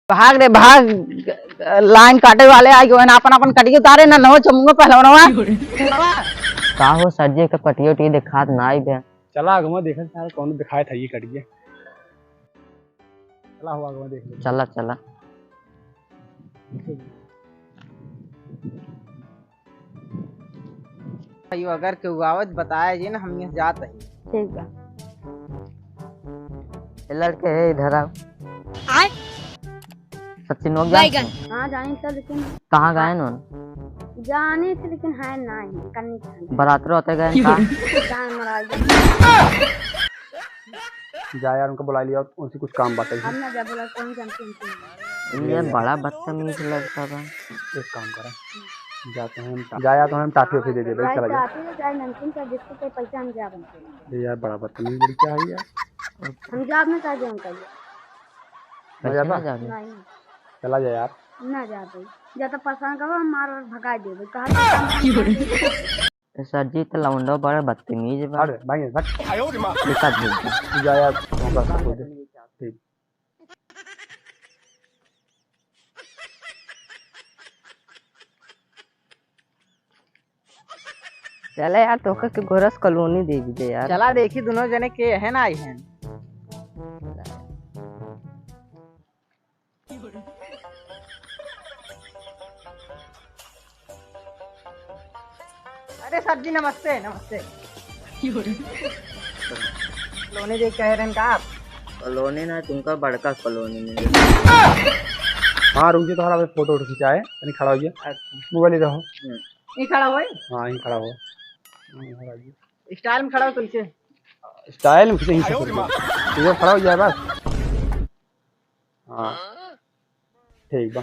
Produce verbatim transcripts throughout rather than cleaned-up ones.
भाग रे भाग, लाइन काटे वाले आइ गए ना, अपन अपन कटिया उतारे ना, नवा चमुआ पहलवनवा। का हो सर जी, के कटिया उटिया देखात ना आई बे। चला आगवा देखा सारे कौन देखाए था ये कटिया। चला हो आगवा देख ले। चला चला। भाई, अगर केहू आवत बताया जी ना, हम यहाँ जात ही। ठीक बा। ए लड़के, हे इधर आओ। आय? सचिन हो गया? बैगन। हाँ, जानी था, लेकिन कहाँ गए नोन? जानी थी, लेकिन है नहीं, कन्नी खाने। बरात रहते गए का? जान मरा गया। जा यार, उनका बुला लिया, उनसे कुछ काम बात है। हम ना जा बोला, कौन जानते हैं, उनसे। ये बड़ा बदतमीज लड़का बा। एक काम करें, जाते हैं हम टा-, जाया तो हम टाफी वाफी दे दे, भाई, भाई, चला जा। टाफी तो चाहे नमकीन, चाहे बिस्कुट, चाहे पैसा हम जा बनते हैं। ये यार, बड़ा बदतमीज लड़का है यार। हम जाब ना चाहे उनका ये। मैं जाता? कैसे ना जाबे? नहीं। चला जा यार। ना जाबे। जा तो पसंद करो, हम मार और भगा देबे। कहा तो ए सर जी, त लौंडो बड़ा बदतमीज बा। अरे, भाई, हट। बेटा भेज दे। जा यार, हम बस को दे। ठीक। चला यार, तोहका के घोरस कॉलोनी देबी दे यार। चला देखी दोनों जने के है ना आई हैं। अरे सर जी, नमस्ते, नमस्ते। कॉलोनी देख कह रहे हैं का आप? कॉलोनी ना, तुमका बड़का कॉलोनी में। हाँ, रुक जा, तुम्हारा अभी फोटो वोटो खिंचाए, तनी खड़ा हो गया। अच्छा। मोबाइल इधर हो। हम्म। यहीं खड़ा हो? हाँ, यहीं खड़ा हो। हाँ, यहीं खड़ा हो। स्टाइल में खड़ा हो तुमसे। स्टाइल में खींचे, यहीं से खींचे। इधर खड़ा हो जाए बस। हाँ। ठीक बा।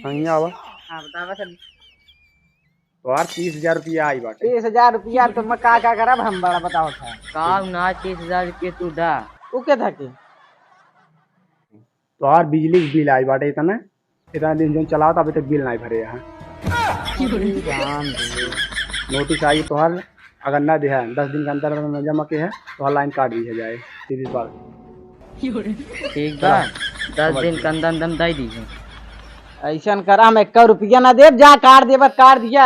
हाँ, यहाँ आवा। हाँ, बतावा सर। तोहार तीस हजार रुपया आई बाटे। तीस हजार रुपया तो मैं का, का करब हम, बड़ा बताओ था। का ना, तीस हजार के तू दा। ऊ के था के? तोहार बिजली के बिल आई बाटे इतना, इतना दिन जौन चलावत अभी तक बिल नाहीं भरे हैं। राम रे। नोटिस आई तोहार, अगर ना दिहा, दस दिन के अंदर में जमा के है, तोहार लाइन काट दिया जाए, सीधी बात। ठीक बा, चला, दस दिन के अंदर अंदर दे दीजिए। ऐसन करा, हम एक रुपया ना देब, जा काट देबा, काट दिया।